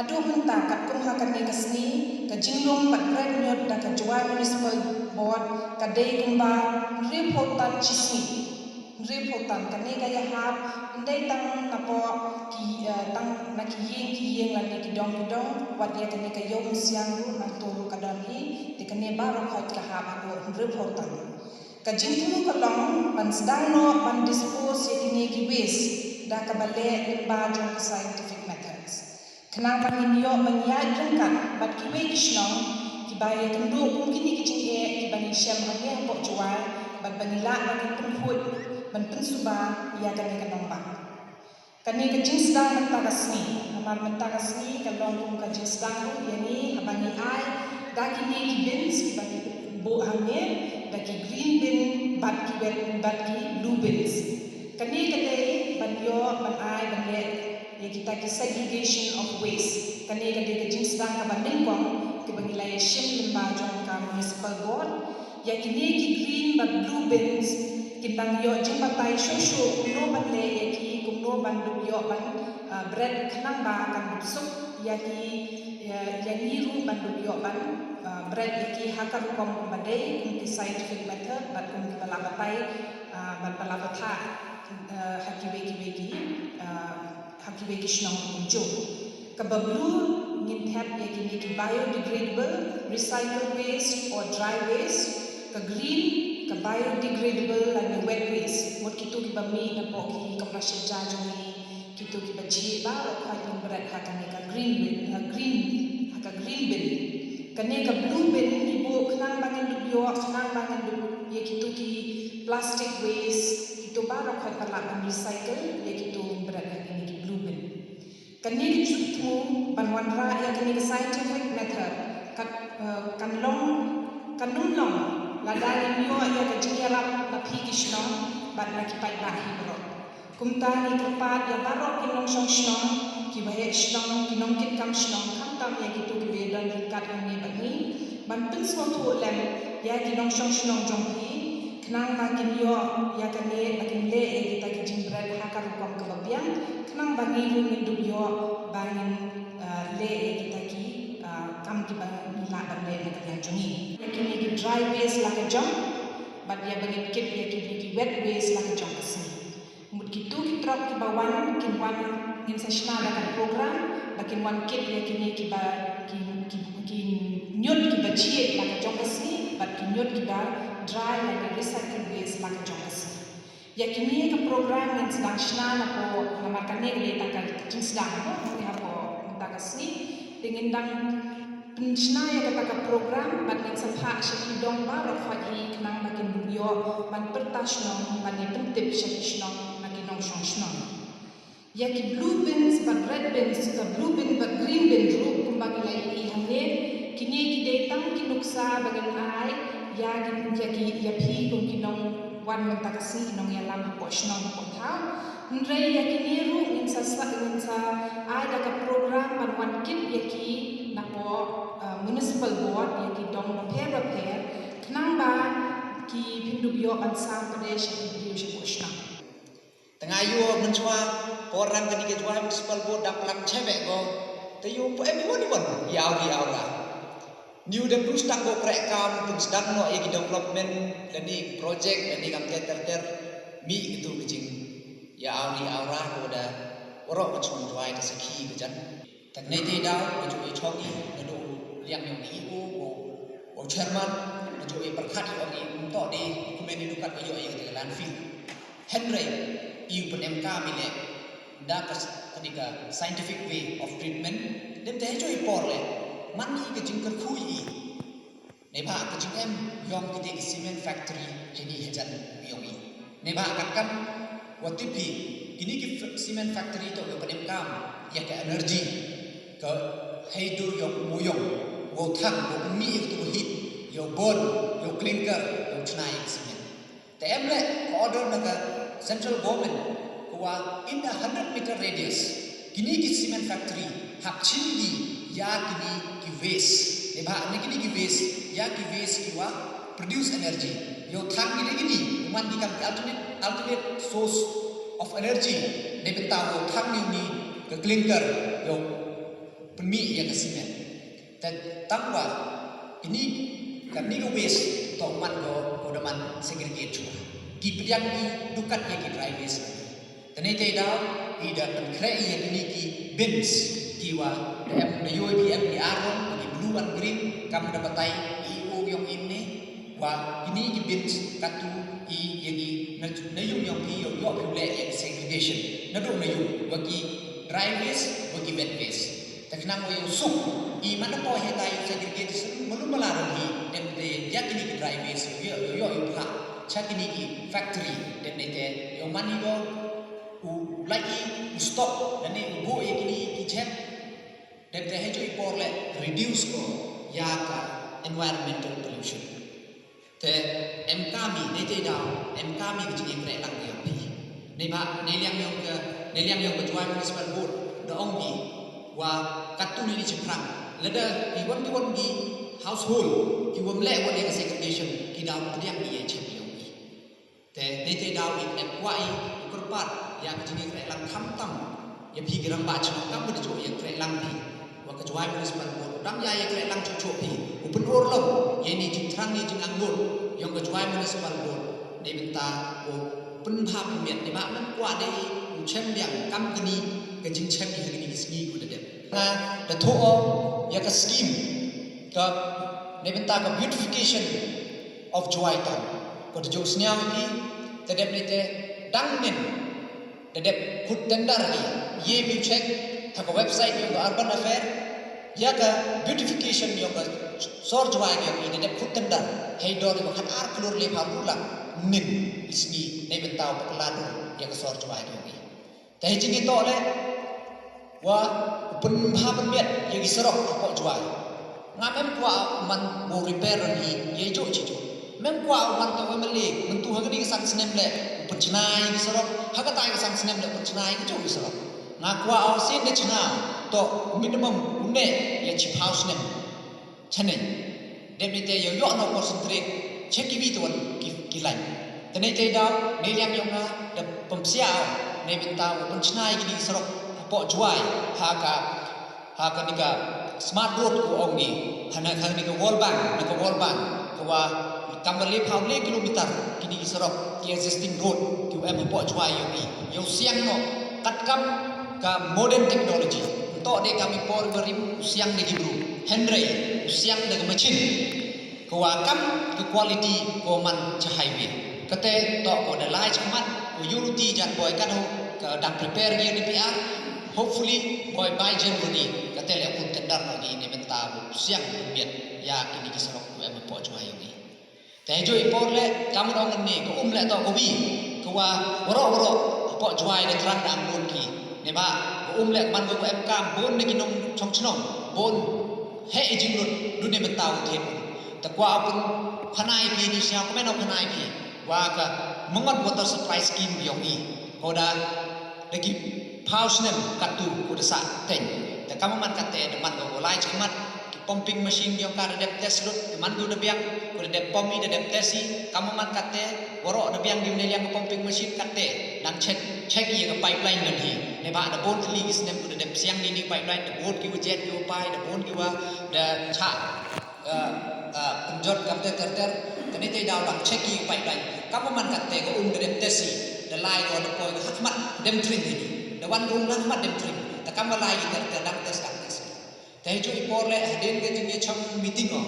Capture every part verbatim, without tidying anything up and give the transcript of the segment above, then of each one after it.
Naduh mynta katkum ha kane ka sngi, ka jinglum bad bret ñiut da ka Jowai Municipal Board ka dei kumba hynriewphew tan chi sngi. Hynriewphew tan, kane ka yahap ym dei tang napoh ki, eh, tang na ki ïing ki ïing lane ki dong ki dong, wat ïa kane ka ïew mynsiem ruh nangto ruh ka don hi, te kane baroh khoit ka hap haduh hynriewphew tan. Ka jingthmu ka long ban sdang noh ban dispose ïa kine ki waste da kaba leh lyngba jong ka scientific methods. Khnang ba ngin ïoh ban ïaid ryngkat bad kiwei ki shnong kiba ïakynduh kum kine ki jingeh kiba ngi shem hangne hapoh Jowai, bad ba ngi lah ban pynkhuid, ban pynsuba ïa kane ka nongbah. Kane ka jingsdang mynta ka sngi, namar mynta ka sngi ka long kum ka jingsdang ruh ïa ngi haba ngi ai da kine ki bins kiba ngi buh hangne, da ki green bin bad ki wet bad ki blue bins. Kane ka dei ban ïoh ban ai ban leh ïa kita ki segregation of waste. Kane ka dei ka jingsdang kaba nyngkong kiba ngi la ïashim lyngba jong ka municipal board. Ïa kine ki green bad blue bins kin dang ïoh jingbatai shuh shuh kumno ban leh ïa ki, kumno ban dup ïoh ban, ah, bret khnang ba kan dup suk ïa ki, ïa, ïa ngi ruh ban dup ïoh ban, ah, bret ïa ki ha ka rukom kumba dei, kum ki scientific method bad kum kiba la batai, ah, bad ba la batai, ah, ha kiwei kiwei ki, ah, ha kiwei ki shnong kumjuh. Kaba blue ngin thep ïa kine ki biodegradable, recycle waste or dry waste, ka green ka biodegradable lane wet waste, mut kitu kiba mih napoh ki kamra shet ja jong ngi, kitu kiba jhieh baroh khoit ngin bret ha kane ka green bin, ha green, ha ka green bin. Kane ka blue bin ngi buh khnang ba ngin dup ïoh, khnang ba ngin dup ïa kitu ki plastic waste, kitu baroh khoit ba lah ban recycle, ïa kitu ngin bret ha kine ki blue bin. Kane ka jingthmu ban wanrah ïa kane ka scientific method kat, eh, kan long, kan ym long lada ngim ïoh ïa ka jingïarap na phi ki shnong bad na ki paidbah hi baroh. Kumta ngi kyrpad ïa baroh ki nongshong shnong, ki waheh shnong, ki nongkitkam shnong, khamtam ïa kitu kiba don ryngkat hangne bad ngi, ban pynsngewthuh lem ïa ki nongshong shnong jong phi, khnang ba kin ïoh ïa kane, ba kin leh ïa kita ki jingbret ha ka rukom kaba biang, khnang ba ngi ruh ngin dup ïoh ba ngin, ah, leh ïa kita ki, ah, kam kiba ngi lah ban leh na ka liang jong ngi. Ïa kine ki dry waste la ka jong, bad ïa ba ngin kit ïa kine ki wet waste la ka jong ka sngi. Mut kitu ki truck kiba wan, kin wan, ngin sa shna da ka program ba kin wan kit ïa kine kiba, ki, ki, ki ñiut kiba jhieh la ka jong ka sngi, bad ki ñiut kiba dry lane recycle waste la ka jong ka sngi. Ïa kine ka program ngin sdang shna napoh, namar kane ka dei tang ka jingsdang mo, mo ïa hapoh mynta ka sngi. Te ngin dang pynshna ïa kata ka program, bad ngin sa phah sha ki dong baroh khoit hi khnang ba kin ïoh ban pyrta shnong, ban ïa pyntip sha ki shnong na ki nongshong shnong. Ïa ki blue bins bad red bins, ka blue bin bad green bin ruh kumba ngi la ïohi hangne, kine ki dei tang ki nuksa ba ngin ai ïa ki, ïa ki, ïa phi kum ki nongwan mynta ka sngi, ki nongïalam hapoh shnong hapoh thaw. Hynrei ïa kine ruh ngin sa, sa, ngin sa ai da ka program ban wan kit ïa ki napoh, eh, municipal board, ïa ki dong bapher bapher, khnang ba ki pyndup ïoh ban sam pdeng sha ki briew shapoh shnong. Te nga ïoh mynchwa por rang kane ka Jowai Municipal Board da plan chebeh ko. Te ïoh po em mo ni mon ïa u ri aura. Ni u dep dus tang ko kreh kam pynsdang noh ïa ki development, lane project, lane kam ter ter ter. Mi itu ki jing ïa u ri aura ko da. Waroh mynchwa Jowai da sakhi ka jan. Te kane te daw, ka jooh i chong i, nadooh u liang yong i o, o, o chairman, ka jooh i pyrkhat i ong i, ym toh de, kumne ni dukat ka yoh i ka te ka landfill. Hynrei, i u pynemkam i leh, da ka s-, kane ka scientific way of treatment, dep te hei jooh i por leh, man i ka jingkyrkhu i. Neibhah ka jingem yong kine ki cement factory heini hajan yong i. Neibhah katkam wa tip hi, kine ki f-, cement factory toh ka pynemkam ïa ka energy, ka heidur yong u mooyong, wow thang, wow pynmih ïa ka tu ka heat, yow burn, yow clinker, yow chna ïa ka cement. Te em leh ka order na ka central government, ka wa in a hundred meter radius, kine ki cement factory, hap chim ki ïa kine ki waste. Neibhah na kine ki waste, ïa ki waste ki wa produce energy. Yow thang ki de kine, man ki kam ki alternate, alternate source of energy. Neibynta wow thang ni ni ka clinker, yow pynmih ya ka cement. Te tang wa kini, kani ka waste toh man ko, ko da man segregate chwa. Ki pdiang ki du kat ya ki dry waste. Te neitæ i daw i da pynkhreh ya kini ki bins ki wa da em, da yoo i phi em ki ar rong, ki blue and green, kam da batai i o yong i ne, wa kini ki bins katu i ya ki na, na yung yong phi yow yoh phi u leh ya ki segregation nadooh na yung, wa ki dry waste, wa ki wet waste. Te khnang wa yow suk i man da poi heitai yow segregate i suk malu mala rong hi, dep te ya kini ki dry waste yow yoh, yow yoh yow phah cha kini ki factory, dep neitæ yow man i ko u lait i u stock lane u booh ya kini ki jhep, dep te heijooh i por leh reduce ko ya ka environmental pollution. Te em kam i, neitæ i daw em kam i ka jingyakrehlang ka yong phi. Neibhah neiliang yong ka, neiliang yong ka Jowai Municipal Board da ong ki wa kattu neini chaphrang, lada kiwon kiwon ki household kiwym leh wot ya ka segregation, ki daw pdiang i ya i jhep yong i. Te neitæ i daw i em kwah i u kyrpad ya ka jingyakrehlang khamtam ya phi ki rangbah chnong, kamwa da jooh yakrehlang phi, wa ka Jowai Municipal Board u dang ya yakrehlang chooh chooh phi, u pynurlong ya ini i jingthrang, i jingangnud yong ka Jowai Municipal Board neibynta wow pynbha pynmiat, neibhah ym em kwah de i u chem biang kam kani ka jingchem i ha kini ki sngi ko da dep. Nga da thooh o ya ka scheme ka neibynta ka beautification of Jowai Town, ko da jooh sñiaw i phi, te dep neitæ dang ynnin da dep khut tender i, ye phi u check ha ka website yong ka Urban Affair, ya ka beautification yong ka sor Jowai yong i da dep khut tender hei dor iwa khat ar klur lephaw ynru lak ynnin i sngi neibynta u pakla dur ya ka sor Jowai yong i. Te hei jingitoh leh wa u pynbha pynmiat ya ki sarok hapoh Jowai. Nga ym em kwah u man wow repair rong hi ya i jooh chi jooh. Ym em kwah u man toh u MLA myntu ha kani ka san snem leh u pynchna ya ki sarok, ha katai ka san snem leh u pynchna ya ki jooh ki sarok. Nga kwah o sien da chna toh minimum u neh ya chiphaw snem chaneiñ. Dep neitæ yow yoh noh concentrate cha kiwi tawon ki, ki laiñ. Te neitæ i daw neiliang yong nga da pynpsiah o neibynta u pynchna ya kini ki sarok hapoh Jowai ha ka, ha kani ka smart road ko ong i, ha na kani ka World Bank, na ka World Bank, kawa kamwa lephaw le kilometer kini ki sarok, ki existing road kiwa em hapoh Jowai yong i, yow siang noh katkam ka modern technology. Ymtoh de kam i por iwa rim u siang da ki bru, hynrei u siang da ka machine kawa kam ka quality kawa man cha highway. Katæ toh ko da lai chakhmat, ko yooluti jan boi katho ka dang prepare ki ya DPR. Hopefully boi by January katæ leh khut tender noh ki neibynta u siang pynmiat ya kini ki sarok kiwa em hapoh Jowai yong i. Te heijooh i por leh kamwa ong ynne, ka um leh toh kawi kawa waroh waroh hapoh Jowai da thrang da angnud ki, neibhah ka um leh man ko ka emkaam boon na ki nongchong chnong, boon heh i jinglut du neibynta u thied um. Te kwah o pynkhana i phi, ini sñiaw kmen o khana i phi wa ka Mangot Water Supply Scheme yong i, ko da da ki phaw snem kattu ko da sahteiñ. Te kamwa man kattæ da man ko wa lai chakhmat, ki pumping machine yong ka da dep test lut, ki man ko da biang, ko da dep pump i, da dep test i, kamwa man kattæ waroh da biang ki neiliang ka pumping machine, kattæ dang check, check i ya ka pipeline lon hi, neibhah da boon tylli ki snem ko da dep siang ini pipeline, da boon kiwa jet kiwa pai, da boon kiwa da chah pynjot kamtæ ter ter. Te neitæ i daw dang check i pipeline, kamwa man kattæ ka um da dep test i, da lai ko da poi ka hakhmat dem tring hi, da wan ka um hakhmat dem tring, te kamwa lai ki ter ter dang test, dang test. Te heijooh i por leh hadien ka jingyachong meeting o,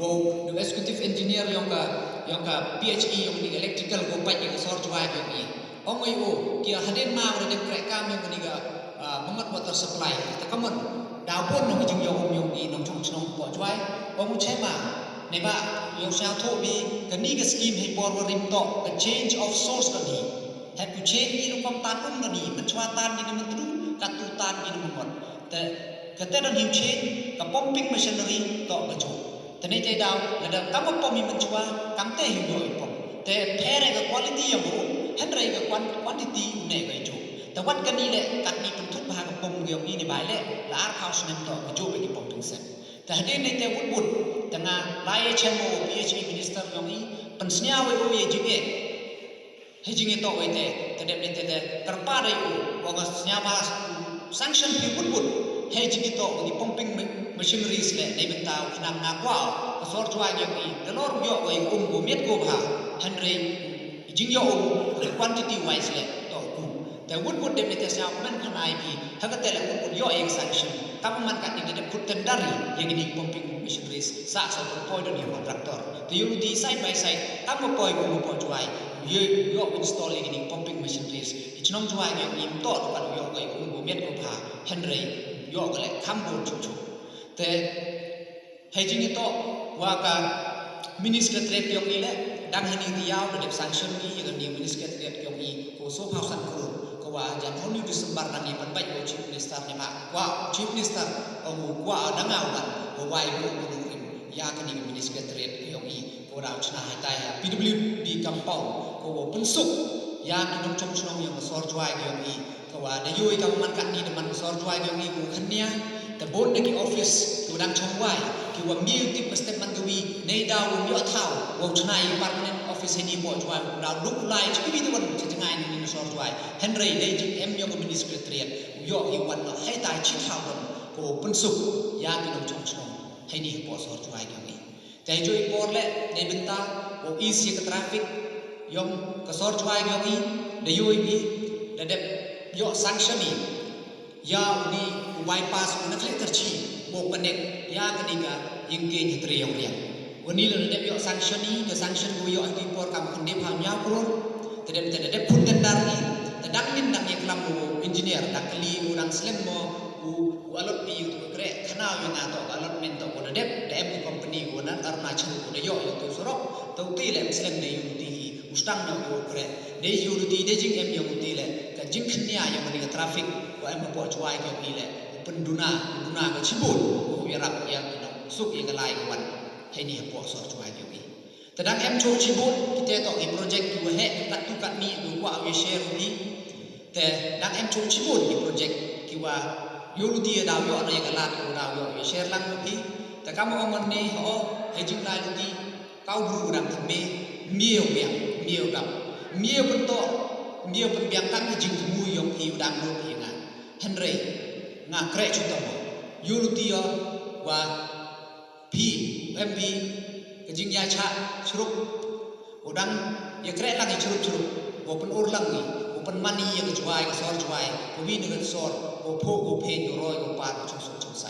wow da executive engineer yong ka, yong ka PHE yong kani ka electrical ko pait ya ka sor Jowai yong i, ong i o ki hadien ma wa da dep krehkaam yong kani ka Mangot Water Supply, te kammon daw boon noh ki jingyoh um yong i nongchong chnong hapoh Jowai. Ong u chem ma, neibhah yow sñiawthooh phi, kani ka scheme heipor wa rim toh ka change of source lon hi. Hap u change ki rukom tan um lon hi, mynchwa tan ki na Myntdu, kattu tan ki na Mangot. Te katæ lon hi u change ka pumping machinery toh ka jooh. Te neitæ i daw lada kamwa pump i mynchwa, kamtæ hi u yoh i pump, te phær ka quality yong u, hynrei ka quan-, quantity u neh ko i jooh. Tæ wan kani leh katni pynthut bha ka pump yong i neibhah leh la arphaw snem toh ka jooh bha ki pumping set. Tæ hadien neitæ wut wut, tæ nga lai yachem o PHE minister yong i, pynsñiaw o ya i jingeh, hei jingyatoh wa itæ, tæ dep neitæ tæ kyrpaad o u, wa nga sñiawbha u sanction phi wut wut. Hei jingyatoh wa ki pumping ma-, machineries le, neibynta u khnang nga kwah ka sor Jowai yong i da lor u yoh ko i um ko miat ko bha. Hynrei i jingyoh um, ka quantity wise le toh u kum. Te wut wut dep ni te sñiaw kmen khana i phi, ha kate le wut wut yoh i ka sanction. Tang man katni da dep put tender i ya kini pumping machineries, sa sa u poi don i contractor. Te yoh luti side by side, tang wa poi ko wa poi Jowai, yoh, yoh install ya kini pumping machineries. I chnong Jowai yong i ym toh du kat u yoh ko i um ko miat ko bha. Hynrei yoh ko le kham bun chup chup. Te hei jingyatoh wa ka mini secretariat yong i le, dang heini tayaaw da dep sanction ki ya kani mini secretariat yong i ko soo phaw san klur, ko wa jan hynñiew December dang i pynbait ko Chief Minister ne ma, wa Chief Minister ong u kwah da nga wan, ko wai ko u rim ya kani mini secretariat yong i, ko daw chna hei tai ha P W D compound, ko wa pynsuk ya ki nongchong chnong yong ka sor Jowai yong i. Ka wa da yoh i ka man katni da man ka sor Jowai yong i ko khania, te bun na ki office ki wa dang chong wai, ki wa mih tip ka step man ka wi, nei daw wa yoh thaw wa chna i permanent office heini poh Jowai, wa daw duk lai chi ki wi te wan chi jngai ni ni sor Jowai. Hynrei dei jing em yong ka mini secretariat, u yoh i wan no hei tai chi thaw wan ko pynsuk ya ki nongchong chnong heini poh sor Jowai yong i. Te hei jooh i por le, neibynta wow ease ya ka traffic yong ka sor Jowai yong i, da yoh i, da dep yoh sanction i ya uni u bypass u na Khliehtyrchi, wow connect ya kani ka Yingkieñ ha Tre Yongriang. Uni le da dep yoh sanction i, ka sanction ko yoh i por kam khyndai phaw ynñiaw klur. Te dep, te da dep put tender i, te dang ym dang ya klam u engineer, da kylli u dang slem mo u, u allot phi u tu kreh, khana u ya nga toh ka allotment toh ko da dep, da em u company ko na Arunachal ko da yoh ya u tu surok, te u ti le ym slem da yoh u ti i, u stang na u kreh, da yoh u ti, da jing em ya u ti le, ka jingkhnia ya kani ka traffic ko em poh Jowai yong i le, u pynduna, u duna ka chibun, ko u yarap ya ki nongsuk ya ka lai ka wan heini ha poh sor Jowai yong i. Te dang em chooh chibun, kite toh ki project ki wa heh, ki kattu katni, ki wa kwah u ya share u phi. Te dang em chooh chibun ki project ki wa yoh luti ya daw yoh na ya ka lad, ki wa daw yoh u ya share lang u phi. Te kam wa ong ne, ho, hei jinglai luti, ka u bru dang thymme, miew biang, miew dap, miew pyntoh, miew pynbiang tang ka jingthmu yong phi u dang lut ya nga. Hynrei nga kreh chitom, yoh luti ya wa phi, em phi, ka jingyacha chrup, u dang ya kreh lang i chrup chrup, wow pynur lang i, wow pynman i ya ka Jowai, ka sor Jowai, ka wi na ka sor, wow phuh, wow pheñ, wow roi, wow par, wow chong suk chong sai.